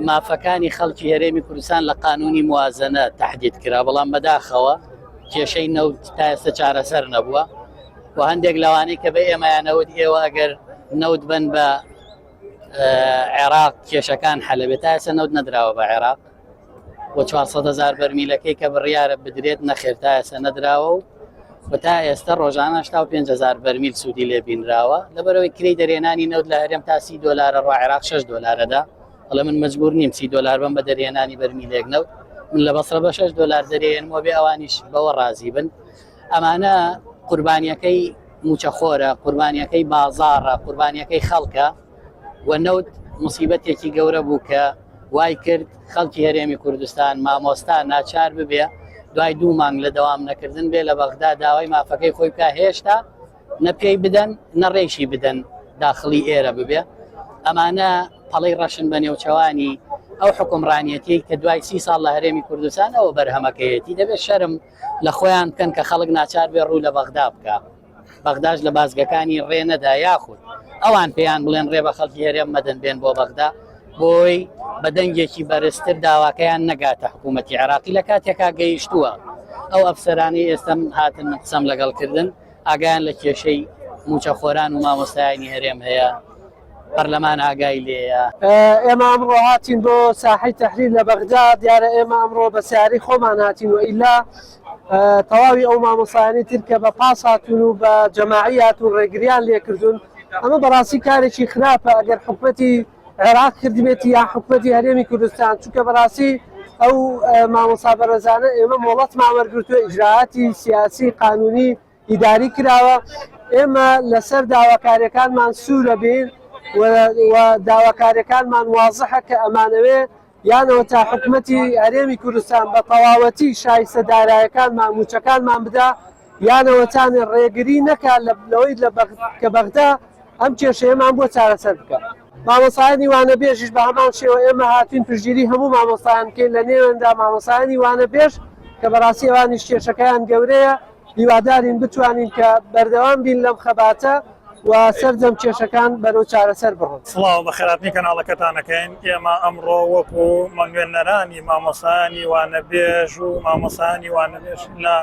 مافەکانی خەڵکی هەرێمی کوردستان لە قانونی موازنە تهدید کرا، بەڵام بەداخەوە کێشەی نەوت تا ئێستا چارەسەر نەبووە و هەندێک لەوانەی کە بە ئێمەیانەوت ئێوە ئەگەر نەوت بن بە عێراق کێشەکان حەلەبێت، تا ئێستا نەوت نەدراوە بە عێراق و 400 هزار بەرمیلەکەی کە بڕیارە بدرێت نەخێر تا ئێستا نەدراوە و و تا ئێستا ڕۆژانە 85 هزار بەرمیل سوودی لێ بینراوە. لەبەرەوەی کرێی دەرێنانی نەوت لە هەرێم تا 30 دۆلارە ڕوا عێراق 6 دۆلارەدا، ئەڵێ من مەجبور نیم 30 دۆلار بم بە دەرهێنانی بەرمیلێک نەوت، من لە بەسرە بە 6 دۆلار دەرێنمەوە بێ ئەوانیش بەوە ڕازی بن. ئەمانە قوربانیەکەی موچەخۆرە، قوربانیەکەی بازاڕە، قوربانیەکەی خەڵکە و نەوت مصیبەتێکی گەورە بوو کە وای کرد خەڵکی هەرێمی کوردستان مامۆستا ناچار ببێ دوای دوو مانگ لە دەوام نەکردن بێ لە بەغدا داوای مافەکەی خۆی بکە، هێشتا نە پێی بدەن نە ڕێشی بدەن داخڵی ئێرە ببێ. ئەمانە پەڵەی ڕەشن بە نێوچەوانی ئەو حکومڕانیەتی کە دوای سی ساڵ لە هەرێمی کوردستان ئەوە بەرهەمەکەیەتی. دەبێت شەرم لە خۆیان بکەن کە خەڵک ناچار بێ ڕوو لە بەغدا بکە، بەغداش لە بازگەکانی ڕێ نەدا، یاخود ئەوان پێیان بڵێن ڕێ بە خەڵکی هەرێم مەدەن بێن بۆ بەغدا، بۆی بە دەنگێکی بەرزتر داواکەیان نەگاتە حکوومەتی عێراقی لە کاتێکا گەیشتووە. ئەو ئەفسەرانەی ئێستم هاتن من قسەم لەگەڵ کردن ئاگایان لە کێشەی موچەخۆران و مامۆستایانی هەرێم هەیە، پەرلەمان ئاگای لێیە. ئێمە ئەمڕۆ هاتین بۆ ساحەی تەحریر لە بەغدا، دیارە ئێمە ئەمڕۆ بە سیارەی خۆمان هاتین و ئیلا تەواوی ئەو مامۆستایانی تر کە بە پاس هاتوون و بە جەماعی هاتوون ڕێگریان لێکردوون. ئەمە بەڕاستی کارێکی خراپە ئەگەر حکومەتی عێراق کردبێتی یان حکومەتی هەرێمی کوردستان، چونکە بەڕاستی ئەو مامۆستا بەڕێزانە ئێمە مۆڵەتمان وەرگرتووە، ئیجراعاتی سیاسی قانونی ئیداری کراوە، ئێمە لەسەر داواکاریەکانمان سوورە بین و داواکاریەکانمان وازحە کە ئەمانەوێ یانەوە تا حکومەتی هەرێمی کوردستان بە تەواوەتی شایستە دارایەکانمان موچەکانمان بدا، یانەوەتانێ ڕێگری نەکات لەوەی کە بەغدا ئەم کێشەیەمان بۆ چارەسەر بکە. مامۆستایانی وانەبێژیش بە هەمان شێوە ئێمە هاتوین پشتگیری هەموو مامۆستایان بکەین لە نێوێندا مامۆستایانی وانەبێژ کە بەڕاستی ئەوانیش کێشەکەیان گەورەیە، هیوادارین بتوانین کە بەردەوام بین لەم خەباتە و سەرجەم کێشەکان بەرەو چارەسەر بڕۆن. سڵاو، بەخێرهاتنی کەناڵەکەتان ئەکەین. ئێمە ئەمڕۆ وەکو نوێنەرانی مامۆستایانی وانەبێژ و مامۆستایانی وانەبێژ لە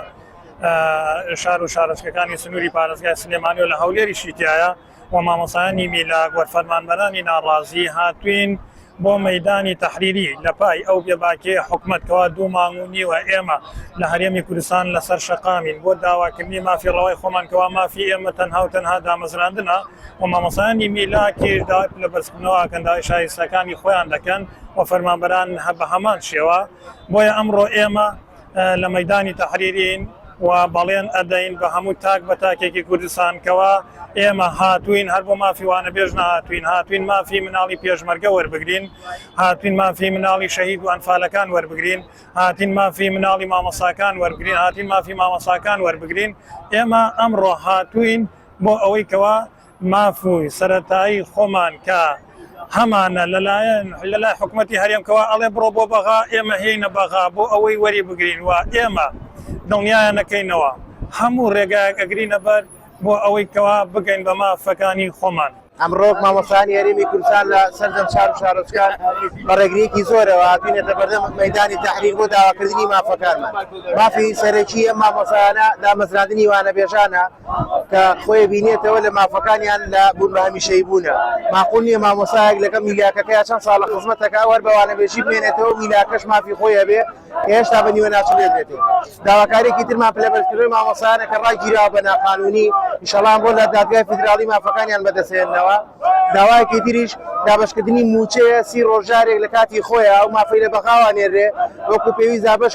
شار و شارۆچکەکانی سنووری پارێزگای سلێمانی و لە هەولێریشی تایە و مامۆستایانی میلاک و فەرمانبەرانی ناڕازی هاتوین بۆ مەدانی تەحریری لە پای ئەو بێباکێ حکومەت کەوا دوو مانگ و نیوە ئێمە لە هەرێمی کوردستان لەسەر شەقامین بۆ داواکردنی مافی ڕەوای خۆمان کەوا مافی ئێمە تەنها و تەنها دامەزراندنە و مامۆستایانی میلاکیش داوای پلە بەرزکردنەوە ئەکەن داوای شایستەکانی خۆیان دەکەن و فەرمانبەران بە هەمان شێوە بۆیە ئەمڕۆ ئێمە لە مەدانی تەحریرین و بەڵێن ئەدەین بە هەموو تاک بە تاکێکی کوردستان کەوا ئێمە هاتوین هەر بۆ مافی وانەبێژ نەهاتوین، هاتوین مافی مناڵی پێشمەرگە وەربگرین، هاتوین مافی مناڵی شەهید و ئەنفالەکان وەربگرین، هاتین مافی مناڵی مامۆساکان وەربگرین، هاتین مافی مامۆساکان وەربگرین. ئێمە ئەمڕۆ هاتوین بۆ ئەوەی کەوا ماف و سەرەتایی خۆمان کە هەمانە لەلایەن لەلای حکومەتی هەرێم کەوا ئەڵێ بڕۆ بۆ بەغا، ئێمە هێینە بەغا بۆ ئەوەی وەری بگرین و ئێمە دڵنیایان نەکەینەوە هەموو ڕێگایەک ئەگرینە بەر بۆ ئەوەی کەوا بگەین بە مافەکانی خۆمان. ئەمڕۆ مامۆستایانی هەرێمی کوردستان لە سەرجەم شار و شارۆچکە بە ڕێگرییەکی زۆرەوە هاتوینەتە بەردەم مەیدانی تەحریر بۆ داواکردنی مافەکانمان. مافی سەرەکی ئەم مامۆستایانە دامەزراندنی وانەبێژانە کە خۆی بینێتەوە لە مافەکانیان لە بوون بە هەمیشەیی بوونە. ماقول نییە مامۆستایەک لەگەڵ میلاکەکەیا چەند ساڵە خزمەتەکە ئەو هەر بە وانەبێژی بمێنێتەوە و میلاکەش مافی خۆی هەبێ کە هێشتا بە نیوە ناچڵ لێدرێتێ. داواکاریەکی ترمان پلەبەرزکردنەوەی مامۆستایانە کە ڕاگیراوە بە ناقانونی، ئیشەڵا ئەمڕۆ لە دادگای فیدراڵی مافەکانیان بەدەستهێننەوە. داوایەکی تریش دابەشکردنی مووچەیە سی ڕۆژ جارێک لە کاتی خۆیە ئەو مافەی لە بەغاوە نێرێ وەکو پێویست دابەش.